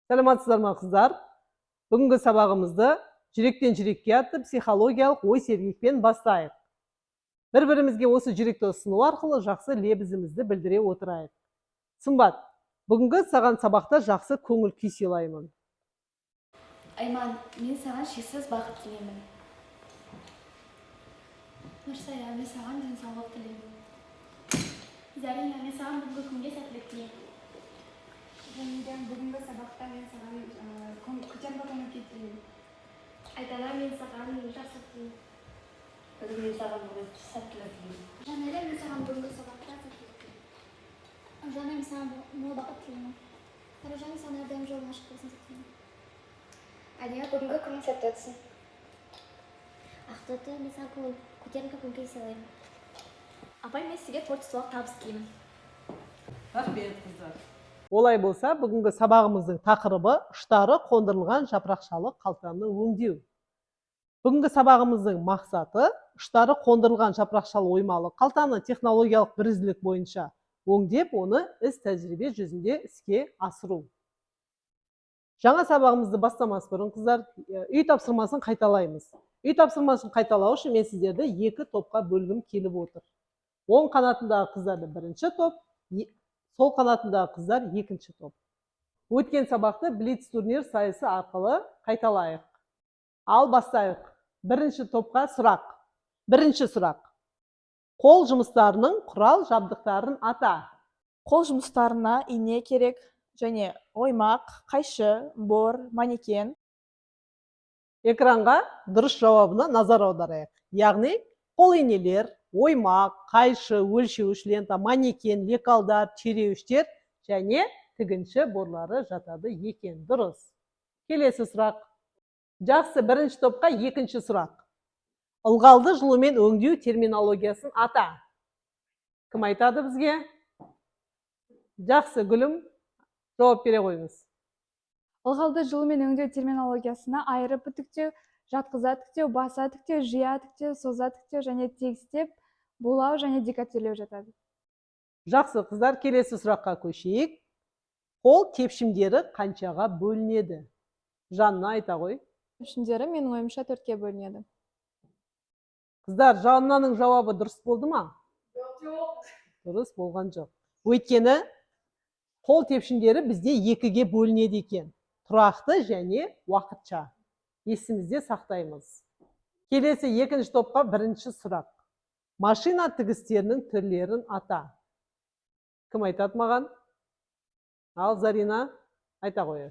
Саламатсыздар ма, қыздар? Бүгінгі сабағымызды «Жүректен жүрекке» атты психологиялық ой сергекпен бастайық. Бір бірімізге осы жүректі ұсыну арқылы жақсы лебізімізді білдіре отырайық. Сымбат, бүгінгі саған сабақта жақсы көңіл күй сыйлаймын. Айман, мен саған шексіз бақыт тілеймін. Нұрсая, мен саған денсаулық тілеймін. Зарина, мен саған бүгінгі күнге сәттілік тілеймін. Жәмилә, бүгінгі сабақта мен саған көтеріңкі көңіл күй тілеймін. Айдана, мен саған жақсылық тілеймін. Бүгін мен саған бүгін сәттілік тілеймін. Жанелә, мен саған бүгінгі сабақта сәттілік тілеймін. Жанна, мен саған мол бақыт тілеймін. Аружан, мен саған әрдайым жолың ашық болсын деп тілеймін. Әлия, бүгінгі күнің сәтті өтсін. Ақтоты, мен саған көтеріңкі көңіл күй сыйлаймын. Апай, мен сізге творчестволық табыс тілеймін. Рахмет, қыздар. Олай болса, бүгінгі сабағымыздың тақырыбы: ұштары қондырылған жапырақшалы қалтаны өңдеу. Бүгінгі сабағымыздың мақсаты: ұштары қондырылған жапырақшалы оймалы қалтаны технологиялық бірізділік бойынша өңдеп, оны іс тәжірибе жүзінде іске асыру. Жаңа сабағымызды бастамас бұрын, қыздар, үй тапсырмасын қайталаймыз. Үй тапсырмасын қайталау үшін мен сіздерді екі топқа бөлгім келіп отыр. Оң қанатындағы қыздарды бірінші топ, сол қанатындағы қыздар екінші топ. Өткен сабақты блиц турнир сайысы арқылы қайталайық. Ал бастайық. Бірінші топқа сұрақ. Бірінші сұрақ: қол жұмыстарының құрал жабдықтарын ата. Қол жұмыстарына ине керек және оймақ, қайшы, бор, манекен. Экранға дұрыс жауабына назар аударайық. Яғни қол инелер, оймақ, қайшы, өлшеуіш лента, манекен, лекалдар, тереуіштер және тігінші борлары жатады екен. Дұрыс. Келесі сұрақ. Жақсы, бірінші топқа екінші сұрақ: ылғалды жылумен өңдеу терминологиясын ата. Кім айтады бізге? Жақсы, Гүлім, жауап бере қойыңыз. Ылғалды жылумен өңдеу терминологиясына айырып үтіктеу, жатқыза үтіктеу, баса үтіктеу, жия үтіктеу, соза үтіктеу және тегістеп булау және декотирлеу жатады. Жақсы, қыздар, келесі сұраққа көшейік. Қол тепшімдері қаншаға бөлінеді? Жанна, айта ғой. Пішіндері, менің ойымша, төртке бөлінеді. Қыздар, Жаннаның жауабы дұрыс болды ма? Жоқ, дұрыс болған жоқ. Өйткені қол тепшімдері бізде екіге бөлінеді екен: тұрақты және уақытша. Есімізде сақтаймыз. Келесі екінші топқа бірінші сұрақ: машина тігістерінің түрлерін ата. Кім айтады маған? Ал, Зарина, айта ғой.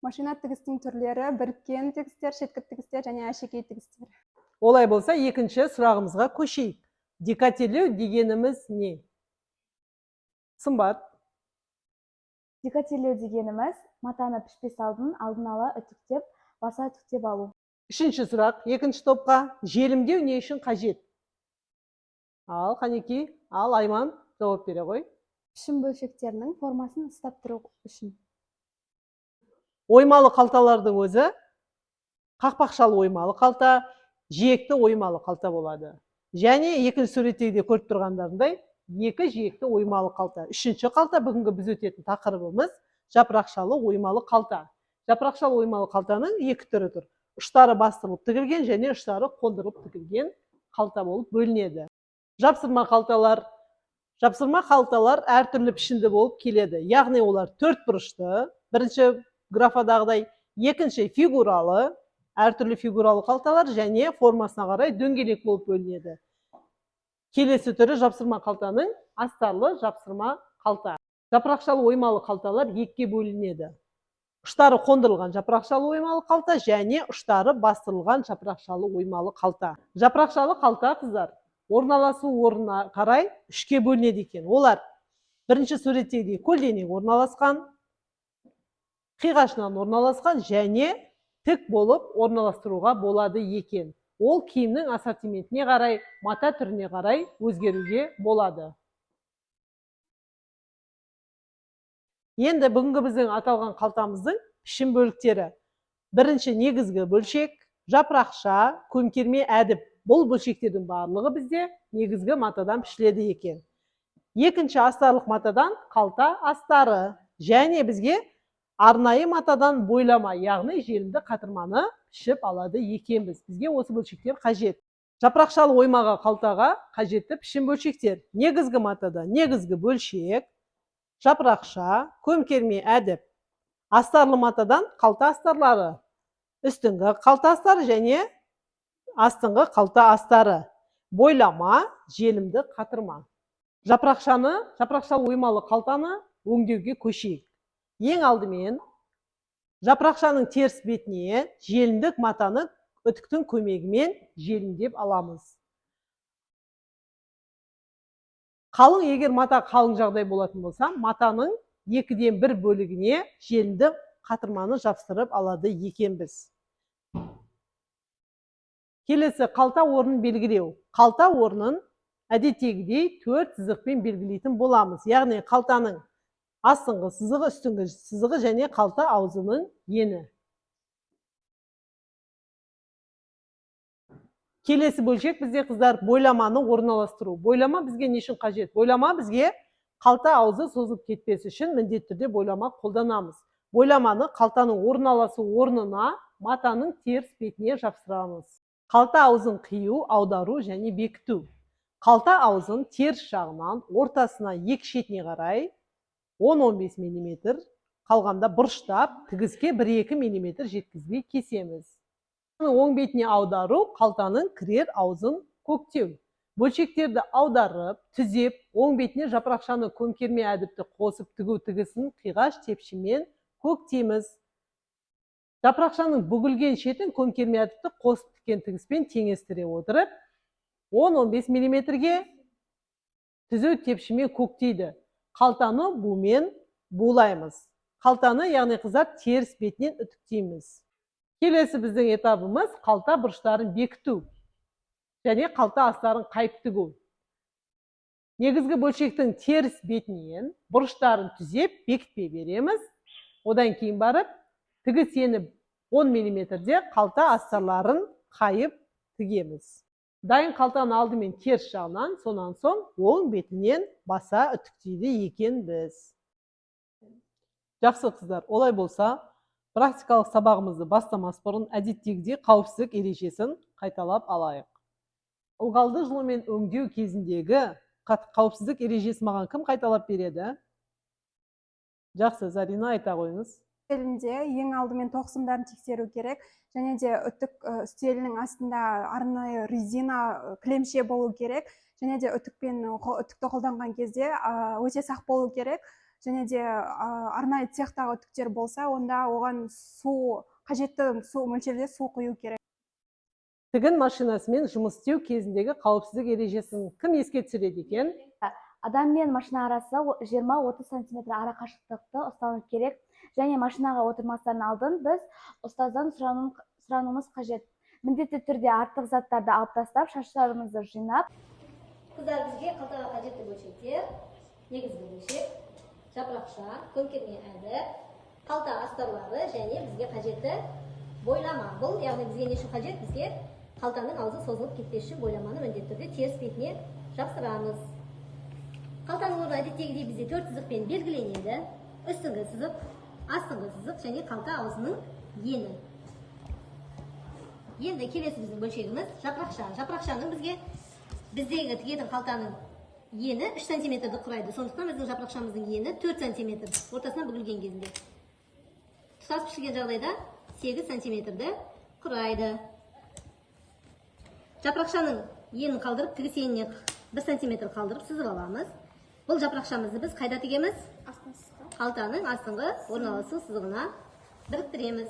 Машина тігістің түрлері: біріккен тігістер, шеткі тігістер және әшекей тігістер. Олай болса, екінші сұрағымызға көшейік. Декотирлеу дегеніміз не? Сымбат. Декотирлеу дегеніміз – матаны пішпес алдын алдын ала үтіктеп, баса үтіктеп алу. Үшінші сұрақ екінші топқа: желімдеу не үшін қажет? Ал, қанеки, ал, Айман, жауап бере ғой. Пішін бөлшектерінің формасын ұстап тұру үшін. Оймалы қалталардың өзі қақпақшалы оймалы қалта, жиекті оймалы қалта болады. Және екінші суреттегіде көріп тұрғандарындай, екі жиекті оймалы қалта. Үшінші қалта, бүгінгі біз өтетін тақырыбымыз, жапырақшалы оймалы қалта. Жапырақшалы оймалы қалтаның екі түрі тұр: ұштары бастырылып тігілген және ұштары қондырылып тігілген қалта болып бөлінеді. Жапсырма қалталар. Жапсырма қалталар әртүрлі пішінді болып келеді. Яғни олар төрт бұрышты, бірінші графадағыдай, екінші фигуралы, әртүрлі фигуралы қалталар және формасына қарай дөңгелек болып бөлінеді. Келесі түрі жапсырма қалтаның – астарлы жапсырма қалта. Жапырақшалы оймалы қалталар екіге бөлінеді: ұштары қондырылған жапырақшалы оймалы қалта және ұштары бастырылған жапырақшалы оймалы қалта. Жапырақшалы қалта, қыздар, орналасу орнына қарай үшке бөлінеді екен. Олар бірінші суреттегідей көлденең орналасқан, қиғашынан орналасқан және тік болып орналастыруға болады екен. Ол киімнің ассортиментіне қарай, мата түріне қарай өзгеруге болады. Енді бүгінгі біздің аталған қалтамыздың пішін бөліктері: бірінші негізгі бөлшек, жапырақша, көмкерме әдіп. Бұл бөлшектердің барлығы бізде негізгі матадан пішіледі екен. Екінші астарлық матадан қалта астары және бізге Арнайы матадан бойлама, яғни желімді қатырманы пішіп алады екенбіз. Бізге осы бөлшектер қажет. Жапырақшалы оймаға қалтаға қажетті пішін бөлшектер. Негізгі матада негізгі бөлшек, жапырақша, көмкерме әдіп. Астарлы матадан қалта астарлары, үстіңгі қалта астары және астыңғы қалта астары, бойлама, желімді қатырма. Жапырақшаны, жапырақшалы оймалы қалтаны өңдеуге көшейік. Ең алдымен жапырақшаның теріс бетіне желімдік матаны үтіктің көмегімен желімдеп аламыз. Қалың, егер мата қалың жағдай болатын болса, матаның 1/2 бөлігіне желімді қатырманы жапсырып алады екенбіз. Келесі қалта орнын белгілеу. Қалта орнын әдеттегідей 4 сызықпен белгілейтін боламыз. Яғни қалтаның астыңғы сызығы, үстіңгі сызығы және қалта аузының ені. Келесі бөлшек бізде, қыздар, бойламаны орналастыру. Бойлама бізге не үшін қажет? Бойлама бізге қалта аузы созылып кетпес үшін міндетті түрде бойлама қолданамыз. Бойламаны қалтаның орналасу орнына матаның теріс бетіне жапсырамыз. Қалта аузын қию, аудару және бекіту. Қалта аузын теріс жағынан ортасына екі шетіне қарай 10-15 мм қалғанда бұрыштап, тігіске 1-2 мм жеткізбей кесеміз. Оң бетіне аудару, қалтаның кірер аузын көктеу. Бөлшектерді аударып, түзеп, оң бетіне жапырақшаны көмкерме әдіпті қосып тігу тігісін қиғаш тепшімен көктейміз. Жапырақшаның бүгілген шетін көмкерме әдіпті қосып тіккен тігіспен теңестіре отырып, 10-15 мм-ге түзу тепшімен көктейді. Қалтаны бумен булаймыз. Қалтаны, яғни қыздар, теріс бетінен үтіктейміз. Келесі біздің этабымыз қалта бұрыштарын бекіту және қалта астарын қайып тігу. Негізгі бөлшектің теріс бетінен бұрыштарын түзеп бекітпей береміз. Одан кейін барып тігіс ені 10 мм-де қалта астарларын қайып тігеміз. Дайын қалтаны алдымен теріс жағынан, сонан соң оң бетінен баса үтіктейді екенбіз. Жақсы, қыздар, олай болса, практикалық сабағымызды бастамас бұрын әдеттегідей қауіпсіздік ережесін қайталап алайық. Ылғалды жылумен өңдеу кезіндегі қауіпсіздік ережесін маған кім қайталап береді? Жақсы, Зарина, айта қойыңыз. Үстелінде ең алдымен тоқ сымдарын тексеру керек, және де үтік үстелінің астында арнайы резина кілемше болу керек, және де үтікті қолданған кезде өте сақ болу керек, және де арнайы цехтағы үтіктер болса, онда оған су, қажетті су мөлшерде су құю керек. Тігін машинасымен жұмыс істеу кезіндегі қауіпсіздік ережесін кім еске түсіреді екен? Адам мен машина арасы 20-30 сантиметр ара қашықтықты ұстану керек, және машинаға отырмастан алдын біз ұстаздан сұрануымыз қажет. Міндетті түрде артық заттарды алып тастап, шаштарымызды жинап. Қыздар, бізге қалтаға қажетті бөлшектер: негізгі бөлшек, жапырақша, көмкерме әдіп, қалта астарлары және бізге қажетті бойлама. Бұл, яғни бізге не үшін қажет? Бізге қалтаның аузы созылып кетпес үшін бойламаны міндетті түрде теріс бетіне жапсырамыз. Қалтаның орны әдеттегідей бізде 4 сызықпен белгіленеді. Үстіңгі сызық, астыңғы сызық және қалта аузының ені. Енді келесі біздің бөлшегіміз жапырақша. Жапырақшаның біздегі тігетін қалтаның ені 3 сантиметрді құрайды. Сондықтан біздің жапырақшамыздың ені 4 сантиметр, ортасынан бүгілген кезінде. Тұтас пішілген жағдайда 8 сантиметрді құрайды. Жапырақшаның енін қалдырып, тігіс еніне 1 сантиметр қалдырып сызып аламыз. Бұл жапырақшамызды біз қайда тігеміз? Қалтаның астыңғы орналасу сызығына біріктіреміз.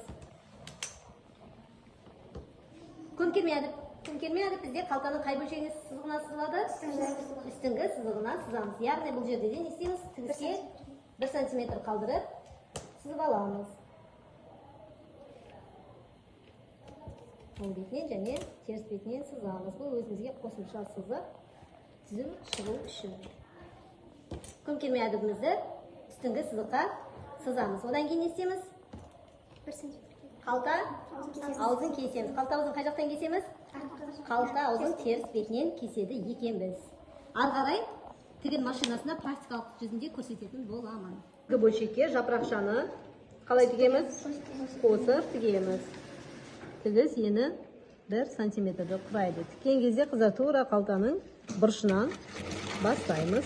Көмкерме әдіп. Көмкерме әдіп бізде қалтаның қай бөлшегіне сызығына сызылады? Үстіңгі сызығына сызамыз. Яғни бұл жерде де не істейміз? Тігіске 1 сантиметр қалдырып сызып аламыз. Оң бетінен және теріс бетінен сызамыз. Бұл өзімізге қосымша сызық түзу шығу үшін. Көмкерме әдібімізді үстіңгі сызыққа сызамыз. Одан кейін не істейміз? 1 сантиметр. Қалта аузын кесеміз. Қалта аузын қай жақтан кесеміз? Қалта аузын теріс бетінен кеседі екенбіз. Ары қарай тігін машинасына практикалық жүзінде көрсететін боламын. Бөлшекке жапырақшаны Қалай тігеміз? Қосып тігеміз. Тігіс ені 1 сантиметрді құрайды. Тіккен кезде, қыздар, тура қалтаның бұрышынан бастаймыз.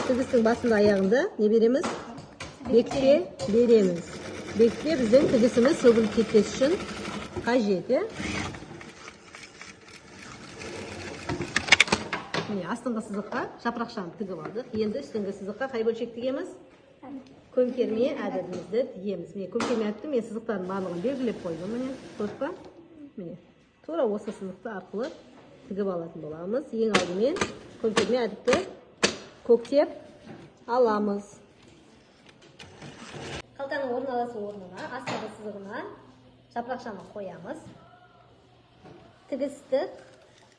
Тігістің басында, аяғында не береміз? Бекітпе береміз. Бекітпе біздің тігісіміз сөгіліп кетпес үшін қажет, иә. Міне, астыңғы сызыққа жапырақшаны тігіп алдық. Енді үстіңгі сызыққа қай бөлшек тігеміз? Көмкерме әдібімізді тігеміз. Міне, көмкерме әдіпті мен сызықтардың барлығын белгілеп қойдым. Міне, көрдік па? Міне, тура осы сызықты арқылы тігіп алатын боламыз. Ең алдымен көмкерме әдіпті көктеп аламыз. Қалтаның орналасу орнына, астыңғы сызығына жапырақшаны қоямыз. Тігіс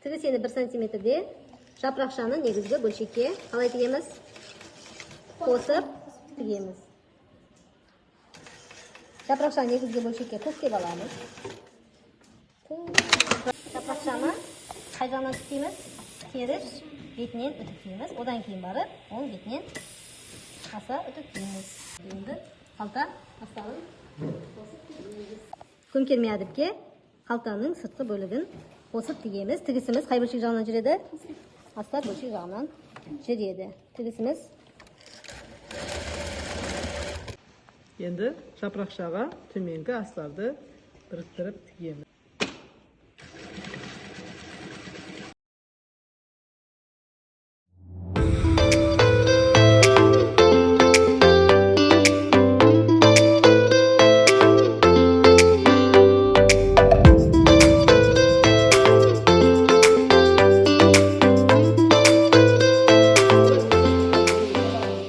ені 1 сантиметрде жапырақшаны негізгі бөлшекке қалай тігеміз? Қосып тігеміз. Жапырақшаны негізгі бөлшекке көктеп аламыз. Жапырақшаны қай жағынан үтіктейміз? Теріс бетінен үтіктейміз. Одан кейін барып, оң бетінен аса үтіктейміз. Енді қалта астарын қосып тігеміз. Көмкерме әдіпке қалтаның сыртқы бөлігін қосып тігеміз. Тігісіміз қай бөлшек жағынан жүреді? Астар бөлшек жағынан жүреді. Тігісіміз. Енді жапырақшаға төменгі астарды біріктіріп тігеміз.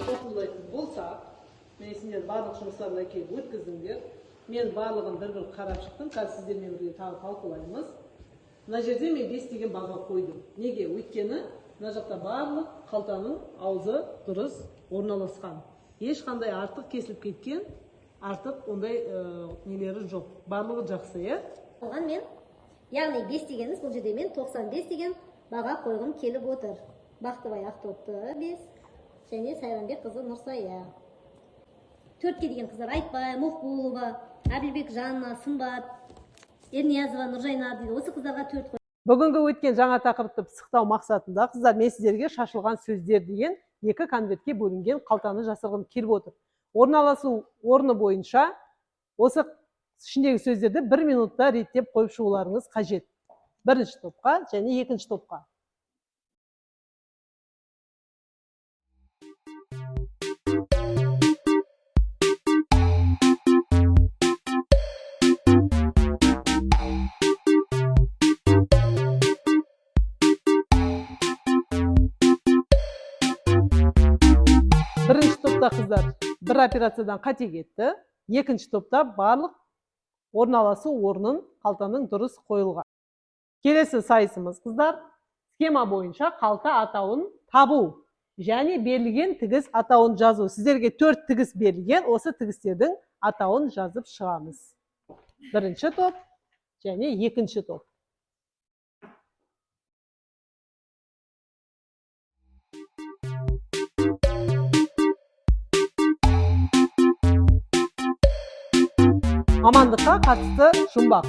Қорытындылайтын болсақ, міне, сендер барлық жұмыстарына келіп өткіздіңдер. Мен барлығын бір бір қарап шықтым. Қазір сіздермен бірге тағы талқылаймыз. Мына жерде мен 5 деген баға қойдым. Неге? Өйткені мына жақта барлық қалтаның аузы дұрыс орналасқан, ешқандай артық кесіліп кеткен, артық ондай нелері жоқ, барлығы жақсы, иә. Оған мен, яғни 5 дегеніміз, бұл жерде мен 95 деген баға қойғым келіп отыр. Бақтыбай Ақтоқты 5 және Сайранбек қызы Нұрсая. 4-ке деген қыздар Айтбай, Мұқбулова, Әбілбек Жанна, Сымбат, Ерниязова, Нұржайнар дейді. Осы қыздарға 4 қой. Бүгінгі өткен жаңа тақырыпты пысықтау мақсатында, қыздар, мен сіздерге «Шашылған сөздер» деген екі конвертке бөлінген қалтаны жасырғым келіп отыр. Орналасу орны бойынша осы ішіндегі сөздерді бір минутта реттеп қойып шығуларыңыз қажет, бірінші топқа және екінші топқа. Бірінші топта, қыздар, бір операциядан қате кетті. Екінші топта барлық орналасу орнын қалтаның дұрыс қойылған. Келесі сайысымыз, қыздар, схема бойынша қалта атауын табу және берілген тігіс атауын жазу. Сіздерге төрт тігіс берілген, осы тігістердің атауын жазып шығамыз. Бірінші топ және екінші топ. Мамандыққа қатысты жұмбақ.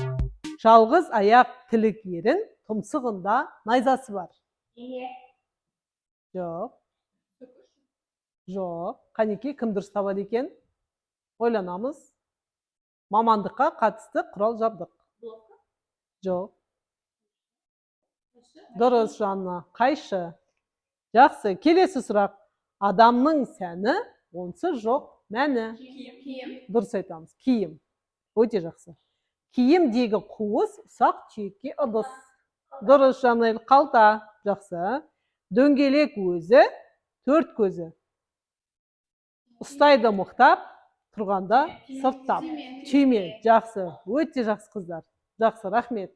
Жалғыз аяқ, тілік ерін, тұмсығында найзасы бар. Жоқ, жоқ. Қанекей, кім дұрыс табады екен? Ойланамыз. Мамандыққа қатысты құрал жабдық. Жоқ. Дұрыс, Жанна, қайшы. Жақсы. Келесі сұрақ. Адамның сәні, онсыз жоқ мәні. Дұрыс айтамыз, киім. Өте жақсы. Киімдегі қуыс, ұсақ түйекке ыдыс. Дұрыс, Жанель, қалта. Жақсы. Дөңгелек өзі, төрт көзі, ұстайды мықтап, тұрғанда сырттап. Түйме. Жақсы, өте жақсы, қыздар. Жақсы, рахмет.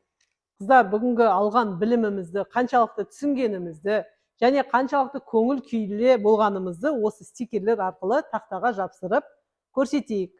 Қыздар, бүгінгі алған білімімізді қаншалықты түсінгенімізді және қаншалықты көңіл күйлі болғанымызды осы стикерлер арқылы тақтаға жапсырып көрсетейік.